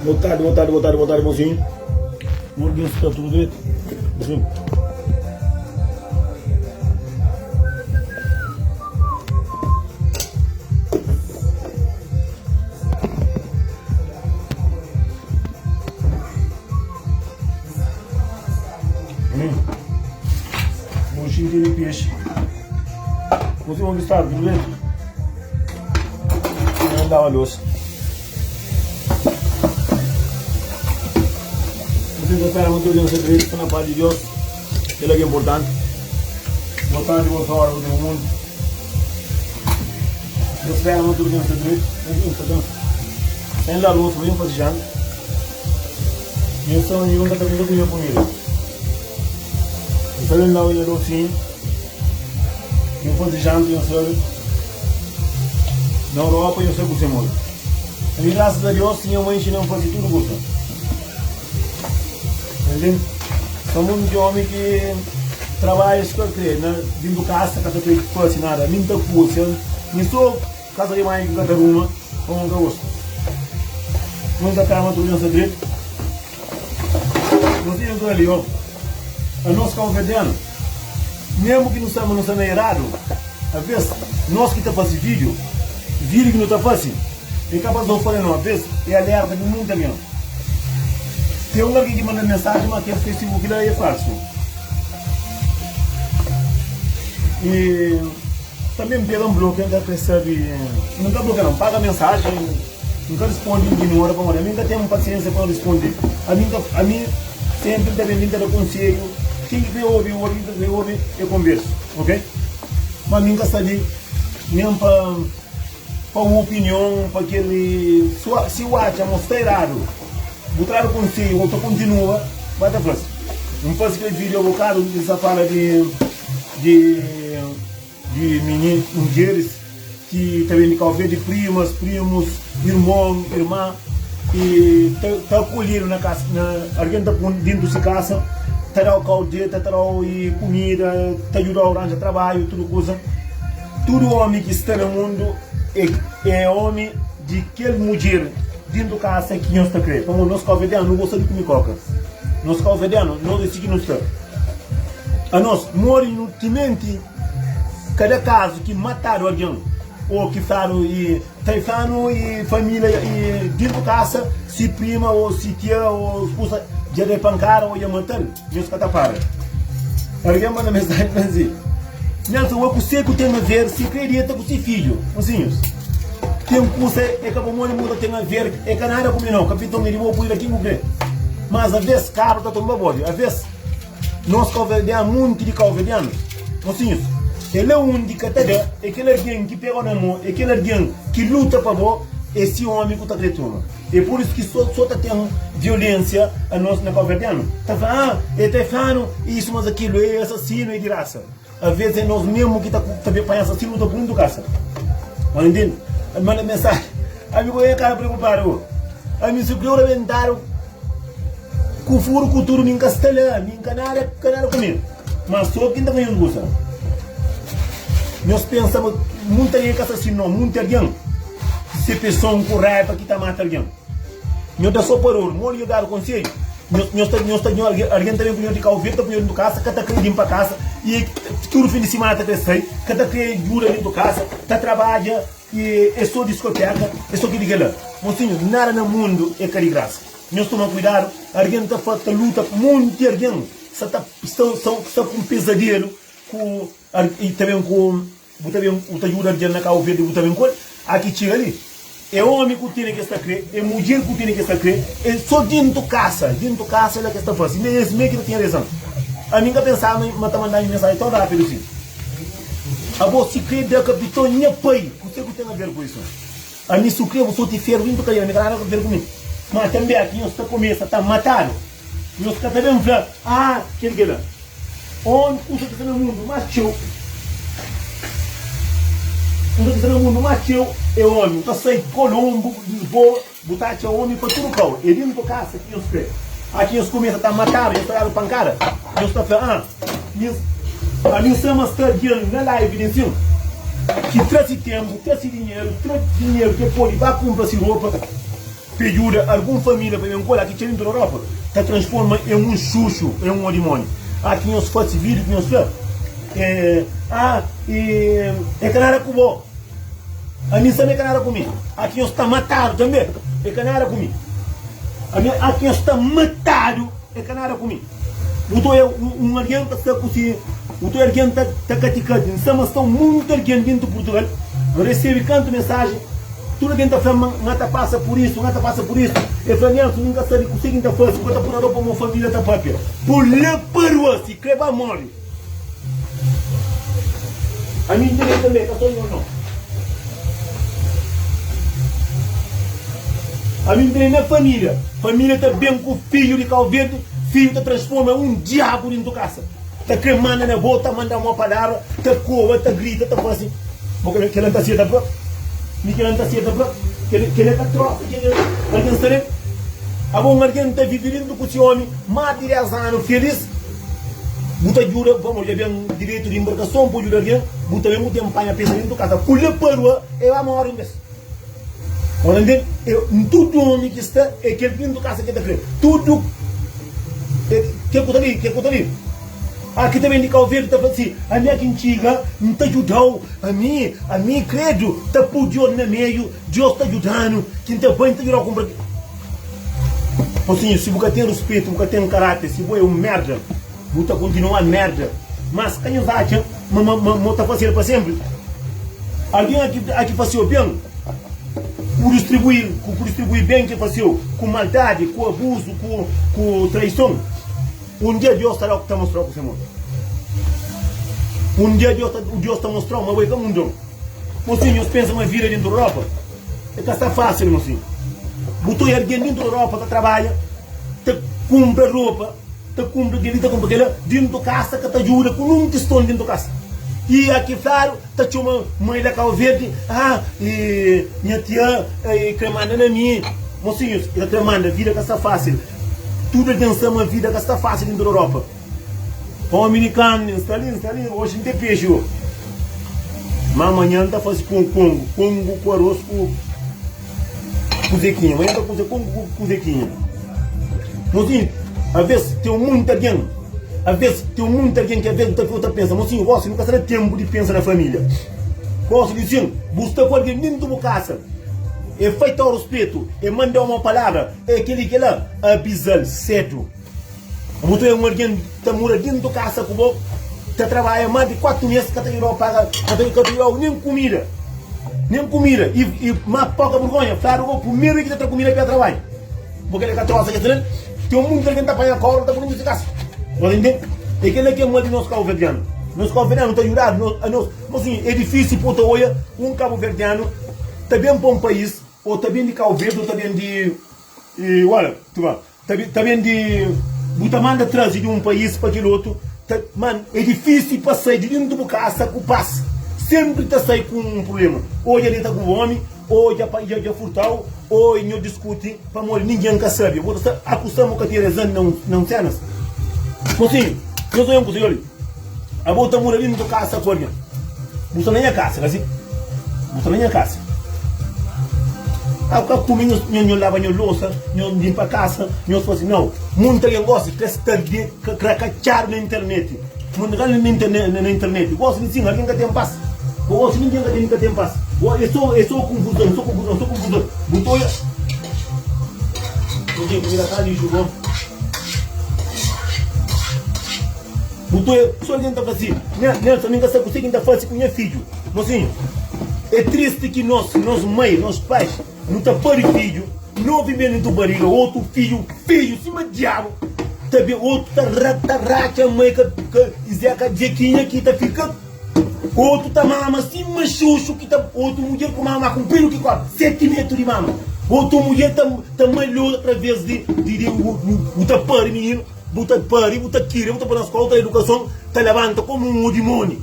Boa tarde, boa tarde, boa tarde, boa tarde, mozinho. Bom dia, está tudo direito? Mozinho. Hum. Mozinho tem peixe. Mozinho, onde está? Tudo direito? Não dá uma luz. Você espera muito Deus ser está na paz de Deus. Ele é que é importante. Boa tarde, boa hora, todo mundo. Deus espera muito Deus ser direito. Sem lá luz, vem fazer janta. E eu sou um que está vindo comigo. Eu sou lá o docinho. Eu fazer janta, eu sou na Europa, eu sou com o Senhor. E graças a Deus, minha mãe ensinou a fazer tudo gosto. Entende? São muitos homens que trabalham se quer né? Vindo casa, casa que faz nada, nem tá cusa, nem só casa de mãe que cada uma, como que gosto. Não tá cama tudo nessa direito. Você entrou ali, ó. A nós cabo-verdiano, mesmo que não estamos não estamos errado, a vez nós que tá fazendo vídeo, vídeo que não tá fazendo, é capaz de não falar não, a vez é alerta de muita gente. Tem um alguém que manda mensagem, mas aquele Facebook lá é falso. E também pega um bloco, ainda recebe, não tá bloqueando, não, paga mensagem, nunca responde, ignora, para a mim nunca tem paciência para responder. A mim, a mim sempre também me dá conselho, quem que ouve, ouve, quem que ouve, eu converso, ok? Mas nunca sabe, nem para pa un opinion, pa kel si u atxa ma sta eradu, bu tradu konsedju, bu ta kontinua, ba ta fla-s. N fase kel video bokadu ki sa fala di di di minin, mudjeris ki ta ben di Kau Verdi, primas, primus, irmon, irma, ki ta ta akolhidu na kasa, na algen ta pun dintu si kasa, ta dau kau deta, ta dau kumida, ta djudau ranja trabadju, tudu kuza. Tudu omi ki sta na mundu é omi di kel mudjer dintu kasa ki nhos ta kre. Pamodi nos kauverdianu nu gosta di kume koka. Nos kauverdianu nos é si ki nu sta. Anos mori nu timenti kada kazu ki matadu algen o ki fladu i taifanu i familia i dintu kasa si prima o si tia o kusa dja da pankada o dja matal. Nhos ka ta para. Algen manda mensajen fla si, Nelson, oi kuse ku ten aver si kre deta ku si fidju? Mosinhus, ten kusa e ka pamodi mu ta ten aver, e ka nada ku mi nau. Kapiton e di bo, pui la kin ku kre. Mas aves kabra ta tomba bodi. Aves nos kauverdianu, munti di kauverdianus, mosinhus, e la undi ka ta da, e kel algen ki pega na mo, e kel algen ki luta pa bo, e si omi ku ta kre toma. É pur isu ki so so ta ten violensia anos na kauverdianu ta fla ah e ta flanu isu mas akilu e asasinu e di rasa aves é nos mesmu ki ta ta panha asasinu nu ta pui nu kasa ma ntende manda mensajen ami ku e kara preokupadu bo ami si kreu rabentadu ku furu ku tudu mi nka sta la mi nka nada ka nada ku mi ma so ki nta fla nhos kusa nhos pensa ma munti algen ka asasinu no munti algen Se peson ku raiba ki ta mata algen. Nho da so parolu, modi nho dadu konsedju? Nho sta, nho sta, nho, algen ta ben ku nho di kau verdi, ta pui nho dentu kasa, ka ta kre limpa kasa, i tudu fin di simana ta kre sai, ka ta kre djuda dentu kasa, ta trabadja i e so diskoteka, e so kili kila. Mosinhu, nada na mundu e ka di grasa. Nhos toma kuidadu, algen ta fa, ta luta, monti algen sa ta, sta, sta ku un pezadelu ku, i ta ben ku. Bu ta ben, bu ta djuda algen na Kabu Verdi, bu ta ben ku el. A ki txiga li, é omi ku tene ki es ta kre, é mudjer ku tene ki es ta kre, é so dintu kasa, dintu kasa é la ki es ta fase. Me es me ki ta tinha rezan. Ami N ka pensaba ma ta manda-mi mensajen ton rapidu si. Abo si kre da kapiton nha pai, kuse ku ten aver ku isu? Ami su kre bu soti feru dintu kaia, mi ka nada aver ku mi. Ma tanbe aki nhos ta kumesa ta matadu, nhos ka ta ben fla, Ah, kel kela. Omi kusa ki sta na mundu más txeu Kusa ki sta na mundu más txeu é omi Bu ta sai Kolonbu, Lisboa, bu ta atxa omi pa tudu kau É dintu kasa ki nhos kre Aki nhos kumesa ta matadu, nhos ta dadu pankada Nhos ta fla, ah, nhos Ami N sta ma sta algen na live li nsin Ki tra si tenpu, tra si dinheru, tra dinheru ki el pode ba kunpra si ropa. pa e djuda algun família pa ben ku el, aki txeu intu na Europa ta transforma en un xuxu, en un dimóniu. Aki nhos fase vídiu ki nhos fla, e, ah, e, e ka nada ku bo. Ami N sabe e ka nada ku mi. Aki nhos sta matadu tanbe, e ka nada ku mi. Ami, aki nhos sta matadu, e ka nada ku mi. Bu ta oia un algen ta sta ku si, bu ta oia algen ta ta kati-kati. N sta ma sta monti algen dintu Purtugal. N resebe kantu mensajen, tudu algen ta fla ma N ta pasa pur isu, N ta pasa pur isu. E fla, Nelson, mi N ka sabe kuse ki N ta fase, N ka ta puradu pa mo familia ta papia. Bu la parua si kre ba more. Ami N tene tanbe, ka so nho no. Ami N tene na familia. Familia ta ben ku fidju di Kau Verdi, fidju ta transforma un diabu dintu kasa. Ta kre manda na bo, ta manda mau palabra, ta koba, ta grita, ta fasi. Bo kre kila N ta seta propi? Mi kila N ta seta propi? Kila ka trosa ki algen sta nel? Abo un algen ta vivi dintu ku si omi mas di 10 anu felis? Bu ta djuda pamodi dja ben direitu di inbarkason pa djuda algen, bu ta ben bu ten panha pesa dentu kasa ku le parua e ba mori un bes. Bo ta ntende? E tudu omi ki sta e kel dentu kasa ke ta kre. Tudu e ke ku ta li, ke ku ta li. A ki ta ben di Kau Verdi ta fla si, ami a ki N txiga, N ta djudau, ami, ami kredu ta pui Dios na meiu, Dios ta djudanu, ki N ta bai N ta djudau kunpra. Mosinhu, si bu ka ten ruspetu, bu ka ten karáter, si bo é un merda, bu ta kontinua merda. Mas ka nhos atxa ma ma ma ma ta fase-l pa senpri. Algen a ki a ki fase-u ben, ku distribui ku ku distribui ben ki fase-u ku maldadi, ku abuzu, ku ku traison, un dia Deus ta da ta mostra-u ku se mon. Un dia Deus ta Deus ta mostra-u ma bo é ka mundon. Mosinhu, nhos pensa ma vida dentu Europa É ka sta fásil mosinhu. Bu ta oja algen dintu Europa ta trabadja, ta kunpra ropa, ta kunpra kel-li, ta kunpra kel-la, dintu kasa ka ta djuda ku nun tiston dintu kasa. I aki fladu ta txoma mai la Kau Verdi, ah, e nha tia e kre manda na mi. Mosinhus, e ka kre manda, vida ka sta fásil. Tudu algen sa ma vida ka sta fásil dintu Europa. Omi di karni, N sta li, N sta li, oxi N ten pexi o. Má manhan N ta faze ku kongu, kongu ku aros ku kuzekinha. Manhan N ta kuze kongu ku kuzekinha. Mosinhu, aves ten munti algen, aves ten munti algen ki aves bu ta fika bu ta pensa, mosinhu, gosi nu ka sta na tenpu di pensa na familia. Gosi di sin, bu sta ku algen dentu bu kasa, e faitau ruspetu, e mandau mau palabra, e kel-li, kel-la, abiza-l sedu. Bu ta un algen ta mora dentu kasa ku bo, ta trabadja mas di 4 mes, ka ta djudau paga, ka ta djudau nen kumida, nen kumida. I, i ma poka burgonha, fladu bo primeru e ki ta tra kumida pa trabadja. Bo kela ka trosa ke ta Ten munti algen ta panha kóla ta pui dentu si kasa. Bo ta intende? E kela ki é mal di nos kabuverdianu. Nos kabuverdianu ta djudadu, nos, anos, mosinhu, é difísil pa bu ta oia un kabuverdianu ta ben pa un país, ou ta ben di Kau Verdi, ou ta ben di, i, olha, tu Ta ta ben di bu ta manda traze di un país pa kel otu ta man é difísil pa sai di dentu bu kasa ku pas senpri ta sai ku un prubléma ô dja deta ku bu omi ô dja pa dja furtau ô nho diskuti pamodi ningen ka sabe bo ta sta akusa mo ka ten rezan na un na un senas mosinhu nhos oia un kusa li abo ta mura dentu kasa ku algen bu sta na nha kasa ka si bu sta na nha kasa. Ka kume nhos nho laba nho losa nho limpa kasa nhos fasi nau munta algen gosi kre sta di krakatxadu na internet munta ka na internet gosi di sin algen ka ten pas bo gosi ningen ka ten ka ten pas bo e so e so kunfuzon so kunfuzon so kunfuzon bu ta oia bu kumida ka lixu bo. Bu ta oia so algen ta fla si, Nelson, mi N ka sabe kuse ki N ta fase ku nha fidju. Mosinhu, é tristi ki nos, nos mai, nos pais, nu ta pari fidju, novi mes nu ta bariga, otu fidju, feiu sima diabu, ta ben, otu ta ra, ta ratxa mai ka, ka Zé ka Djekinha ki ta fika, otu ta mama sima xuxu ki ta, otu mudjer ku mama kunpridu ki korta seti metru di mama, otu mudjer ta, ta malhou atraves di, di, di, bu ta pari mininu. Bu ta pari, bu ta kria, bu ta poi na skola, bu ta da edukason, ta labanta komu un dimoni.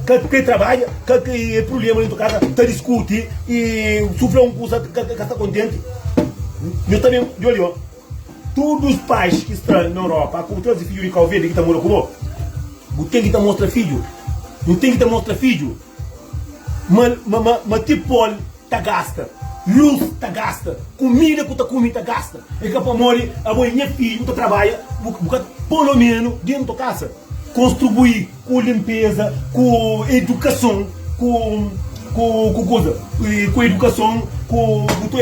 Ka kre trabadja, ka kre prublema dentu kasa, ta diskuti i su fla un kusa ka ka sta kontenti. Nhos ta ben djobe li, tudu pais ki sta na Europa ku bu traze fidju di Kau Verdi ki ta mora ku bo, bu ten ki ta mostra fidju, bu ten ki ta mostra fidju ma ma ma ti pol ta gasta. Lus ta gasta, kumida ku ta kume ta gasta. É ka pamodi abo é nha fidju, bu ta trabadja, bu ka polo menu dentu kasa konstrubui ku limpeza, ku edukason, ku ku ku kuza, ku edukason, ku bu ta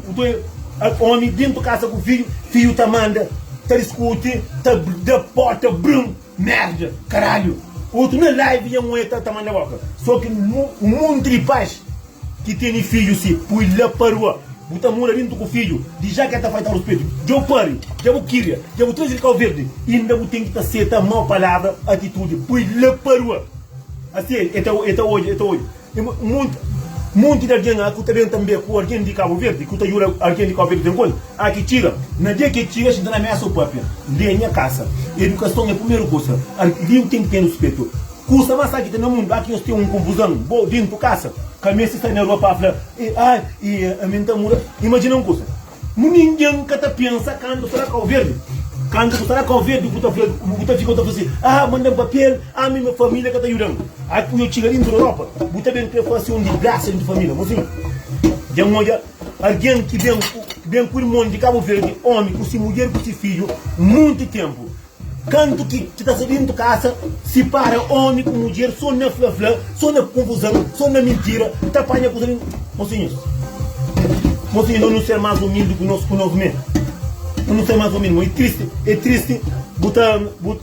bu ta omi dentu kasa ku fidju, fidju ta manda, ta diskuti, ta da porta brum. Merda, caralho. Otu na live nha mãe ta manda boka. So ki um monti di pais ki tene fidju si pui la pa rua. Bu ta mora dintu ku fidju di ja ke ta faita ruspetu. Dja bu pari, dja bu kiria, dja bu trazi di Kau Verdi, inda bu ten ki ta seta mau palavra, atitudi. Pui la pa rua. Asi e ta e ta odja, e ta odja. Monti di algen ku ta ben tanbe ku algen di Kabu Verdi, ku ta juda algen di Kabu Verdi ten kol. A ki txiga, na dia ki e txiga, xinta na mesa u papia. Li é nha kasa. Edukason é primeru kusa. Li u ten ki ten ruspetu. Kusa mas ki ten na mundu, a ki nhos ten un konfuzon bo dentu kasa, ka meste sai na rua pa fla, Ai, ami N ta muda. Imajina un kusa. Ningen ka ta pensa kantu sta na Kau Verdi. Kantu bu sta na Kau Verdi, bu ta fla, bu ta fika bu ta fla si, Ah, manda-m papel, ah, mi familia ka ta juda-m. Ai ku yo txiga dintu di Europa, bu ta ben kre fase un disgrasa dintu familia. Mosinhu, dja N odja algen ki ben ku, ben ku irmon di Kabu Verdi, omi ku si mudjer ku si fidju, monti tenpu. Kantu ki ki ta sta dintu kasa, sipara omi ku mudjer so na fla-fla, so na konfuzan, so na mintira, ta panha kusa di. Mosinhus, mosinhus, no nu ser mas umildi ku nos ku nos me. No nu ser mas umildi. Mo e tristi, e tristi bu ta bu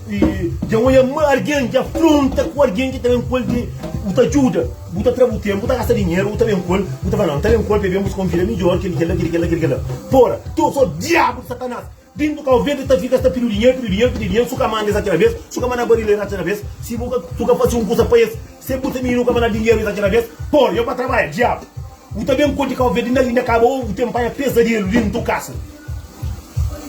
dja oia ma algen dja fronta ku algen ki ta ben ku el di bu ta djuda, bu ta tra bu tempu, bu ta gasta dinheru, bu ta ben ku el, bu ta fla, no, N ta ben ku el pa e ben buska un vida midjor, keli, kela, keli, kela, keli, kela. Pora, tu so diabu di satanas. Dintu kau verdi ta fika sta pidu dinheru, pidu dinheru, pidu dinheru, su ka manda es atxa na bes, su ka manda baril es atxa na bes, si bu ka su ka fasi un kusa pa es, se bu ta mininu ka manda dinheru es atxa na bes, por yo pa trabadja, diabu. Bu ta ben konti kau verdi inda inda kaba o bu ten panha pesadelu dintu kasa.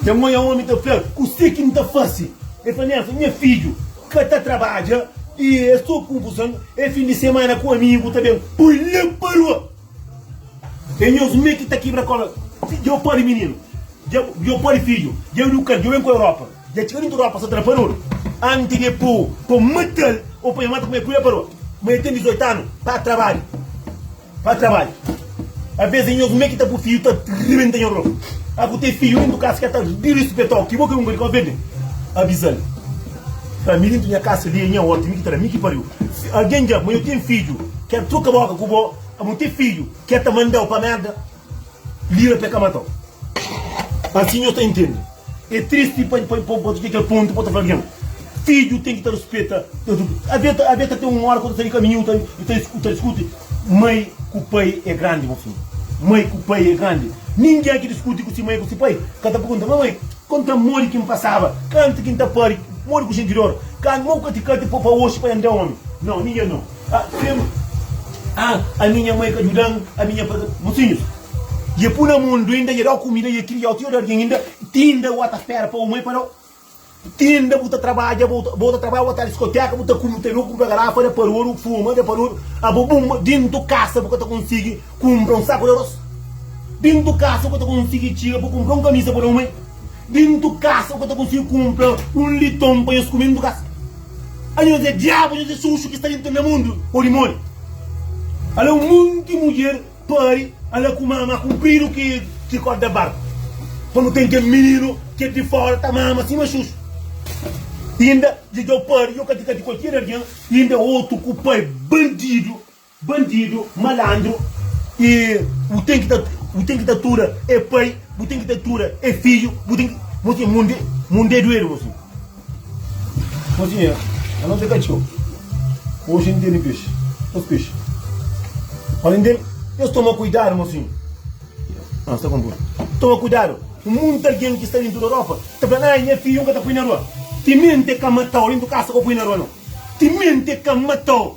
Ten oia omi ta fla, Kuse ki N ta fasi? El fla, Nelson, nha fidju ka ta trabadja i e so kunfuson, e fin di semana ku amigu ta ben pui la pa rua. É nhos mê ki ta kibra kola. Dja bu pari mininu, dja bu pari fidju, dja eduka-l, dja bu ben ku Europa, dja txiga dintu Europa sa ta da paruru. Anti di e pô pa mata-l ô pa e mata kuma e pui-l parua. Ma e ten 18 anu, pa trabadja, pa trabadja. Aves é nhos mê ki ta pui fidju ta rebenta nho rostu. A ku ten fidju dintu kasa ki ta dirispetau, ki bo ki un ka di aviza-l. Fla, mi dintu nha kasa li é nha orti, mi ki ta da, mi ki pariu. Si algen dja ma nho ten fidju, ker troka boka ku bo, Abo ten fidju ke ta mandau pa merda lira pe ka matau asi nhos ta intende e tristi pa pa pa ta kel pontu pa ta fla algen fidju ten ki ta rispeta ave ta ave ta ten un ora ku ta sai di kaminhu ta ta ta diskuti mai ku pai e grandi mosinhu mai ku pai e grandi ningen ki diskuti ku si mai ku si pai ka ta pergunta mamai konta modi ki N pasaba kantu ki N ta pari modi ku xinti dor kantu mo ku ka ti ka ti pa oxi pa N da omi nau ningen nau. Ah, sem Ah, a minha mãe ka djuda-m, a minha pai ka. Mosinhus, dja pui na mundu inda, dja da-u kumida, dja kria-u ti odu algen inda, ti inda bu ta spera pa bu mãe pa da-u. Ti inda bu ta trabadja, bu ta, bu ta trabadja, bu ta diskoteka, bu ta kume, bu ta bebe, bu kunpra garafa, da paruru, fuma, da paruru. Abo bu dintu kasa bu ka ta konsigi kunpra un saku di aros. Dintu kasa bu ka ta konsigi txiga pa kunpra un kamisa pa da bu mãe. Dintu kasa bu ka ta konsigi kunpra un liton pa nhos kume dintu kasa. Anhos é diabu, anhos é xuxu ki sta dintu na mundu, ô dimoni. Ala un munti mudjer pari, ala ku mama kunpridu ki ki korda barku. Pa nu ten kel mininu ki é di fora ta mama sima xuxu. Inda dja dja pari, yo kati kati kualker algen, inda otu ku pai bandidu. Bandidu, malandru e bu ten ki ta bu ten ki ta tura e pai, bu ten ki ta tura e fidju, bu ten ki Mosinhu, mundu mundu é duedu mosinhu. Mosinhu, anos é ka txeu. Oxi N tene pexi, nos pexi. Olha N ten, nhos toma kuidadu mosinhu. Ah, sta konpô. Toma kuidadu, un monti algen ki sta dintu di Europa ta fla, ai nha fidju N ka ta pui na rua. Timenti e ka matau dintu kasa ka bu pui na rua nau. Timenti e ka matau.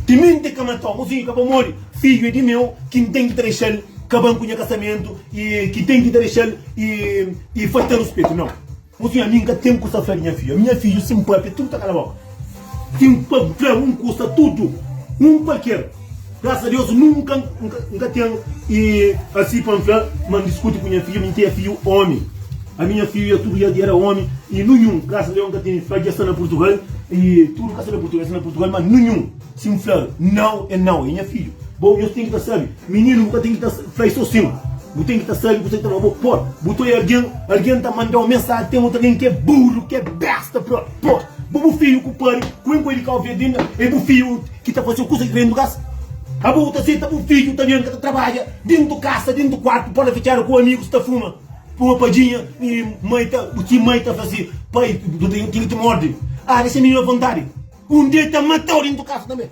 Timenti ka matau, mozinhu ka pamodi fidju é di meu ki N ten ki ta dexa-l kaba-m ku nha kasamentu i ki ten ki ta dexa-l i falta ruspetu. Nau, mozinhu, ami N ka ten kusa fla di nha fidju. Ami nha fidju, si N papia, tudu ta kala boka. Si N fla un kusa, tudu, un kualker. Grasas a Deus, nunka N ka ten i asi pa N fla ma N diskuti ku nha fidju. Mi N ten fidju omi. Ami nha fidju ya tudu ya era omi i nunhun, grasas a Deus, N ka ten fla dja sta na Purtugal i tudu ka sta na Purtugal, sta na Purtugal, ma nunhun si N fla nau é nau, é nha fidju. Bo nhos ten ki ta sabe, mininu bu ka ten ki ta fla so sin, bu ten ki ta sabe kuse ki ta fla bo. Por, bu ta oia algen, algen ta mandau mensaji, ten otu algen ki é buru, ki é besta propi. Por, bo bu fiju ku pari, ku ben ku el di Kau Verdi inda, é bu fiju ki ta fase kusa ki dentu kasa? Abo bu ta seta bu fiju ta ben ka ta trabadja dentu kasa, dentu kuartu, porta fitxadu ku amigus ta fuma, fuma padjinha i mai ta, si mai ta fla si pai, bu ten ki morde. Ah, dexa mininu avontadi. Un dia el ta matau dentu kasa tanbe.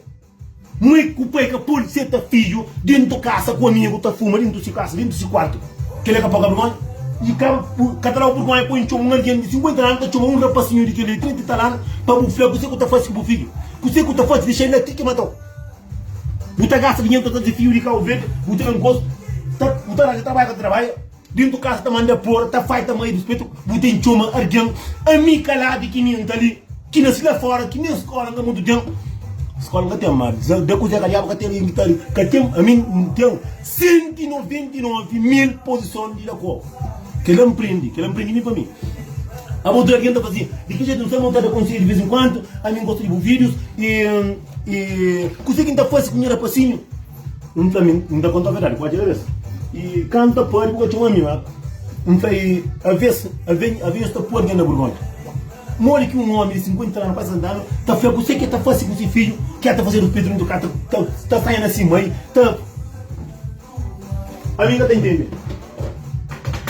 Mai ku pai ka pode seta fidju dentu kasa ku amigu ta fuma dentu si kasa, dentu si kuartu. Kela ka poka burgonha? I ka ka ta dau burgonha poi txoma un algen di 50 anu ta txoma un rapasinhu di keli 30 i tal anu pa bu fla kuse ku ta fasi ku bu fidju? Kuse ku ta fasi dexa el la ti ki matau? Bu ta gasta dinheru ta traze fidju di Kau Verdi, bu ta ben gozu, ta bu ta ranja trabadju ka ta trabadja, dentu kasa ta manda pora, ta faita mai rispitu, bu ten txoma argen, ami kaladu ki mi nta li, ki nasi la fora, ki nen skola nka mutu ten, skola nka ten ma da kuze ka diabu ka ten algen ki ta ri, ka ten, ami n ten 199 mil pozison di da ko, kela n prendi, kela n prendi mi pa mi. Abo otu algen ta fla si, di ki jetu n sta ma bu ta da konsedju di vez en kuantu, ami n gosta di bu videos i i kuze ki n ta fasi ku nha rapasinhu? N fla, mi N ta konta verdadi, ku atxa bes. I kantu ta pari bu ka txoma mi, ma N fla, i aves, aves, aves ta poi algen na burgonha. Modi ki un omi di 50 anu, kuasi 60 anu, ta fla kuse ki el ta fasi ku si fidju, ki el ta fase rispitu dentu kasa, ta, ta sanha na si mai, ta. Ami N ka ta intende.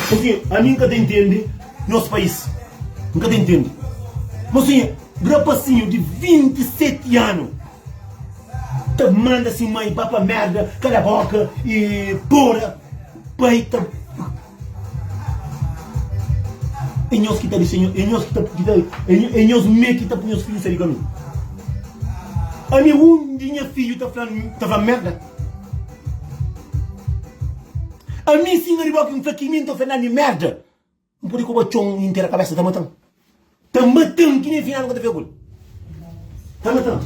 Mosinhu, ami N ka ta intende nos pais. N ka ta intende. Mosinhu, rapasinhu di 27 anu. Ta manda si mai ba pa merda, kala boka e pora pai ta É nhos ki ta dixa nhos, é nhos ki ta, ki ta, é nhos mê ki ta pui nhos fidju sai di kaminhu. Ami un di nha fidju ta fla-m, ta fla-m merda. Ami si N riba ki N fla ki mi N ta fla-m merda. N pode koba txon i intera kabesa ta matan. Ta matan ki nen final N ka ta fika ku el. Ta matan.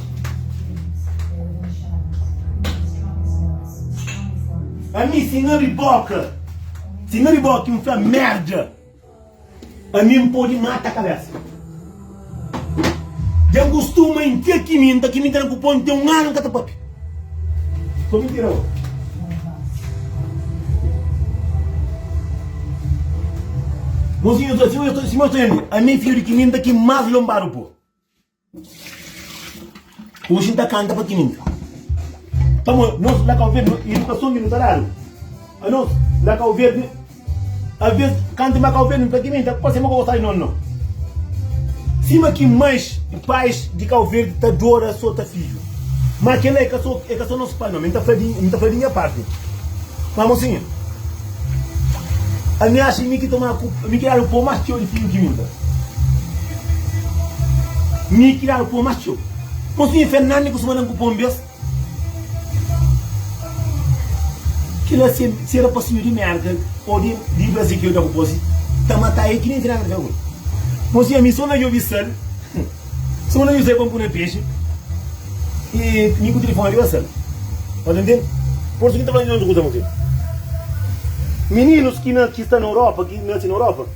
Ami si N abri boka, si N abri boka i N fla merda, ami N pode mata kabesa. Dja N kustuma intia kiminta, kiminta na ku pon ten un anu N ka ta papia. Sô mintira bo. Mozinho ta sima eu sima eu sta ami fidju di kiminta ki más lombadu po. Oji N ta kanta pa kiminta. Pamodi nos la Kau Verdi idukason ki nu ta dadu anos la Kau Verdi Alvês, kantu ma kau verdi N fla ki mi, N ta parse ma ka gosta di nonno. Sima ki mães i pais di Kau Verdi ta adora sota fidju. Ma kel-la é ka so é ka so nos pai, no. Mi N ta fla di N ta fla di nha parti. Ma mosinha, ami axa mi ki toma ku mi ki dadu pon más txeu di fidju ki mi N ta. Mi ki dadu pon más txeu. Mosinha, Fernandi kustuma da-m ku pon bes. Kila si si era pasinhu di Merka ou di di Brasil ki eu ta ku posi ta mata el ki nen ten nada pa ku el. Mosinha ami so na djobi sal so na djobi sal pa N pui na pexi i mi ku tilifoni riba sal. Ba ta ntende? Por isu ki N ta fla nhos un kusa mosinha. Mininus ki na ki sta na Europa ki nasi na Europa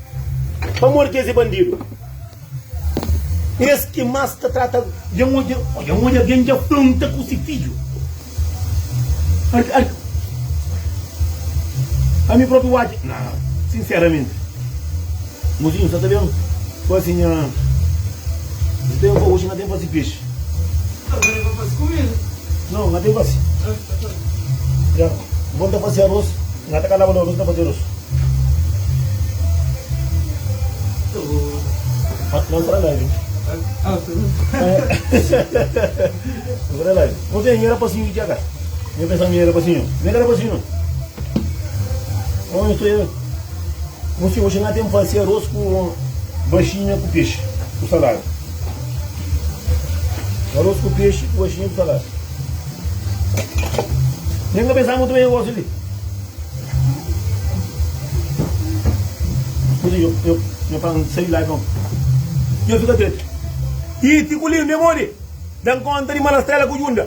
pamodi ki es é bandidu? Es ki mas ta trata dja N odja dja N odja algen dja fronta ku si fidju Ami propi wadja na sinseramenti Mozinhu sa ta ben fasi nha Sa ta ben oji N ka ten fasi pexi No N ka ten fasi Ya Bo N ta fasi aros N ka ta kalaba na aros N ta fasi aros. Não será live. Ah, Não será live. Você era passinho de cara. Eu pensava que era passinho. Não era passinho. Não, isso é. Você hoje não tem fazer arroz com baixinha com peixe, com salada. Arroz com peixe, com baixinha com salada. Nem que pensar muito bem negócio ali. Nho fika dretu. Ih, Tiku Lindu, é modi? Da-m konta di Manastrela ku Junda.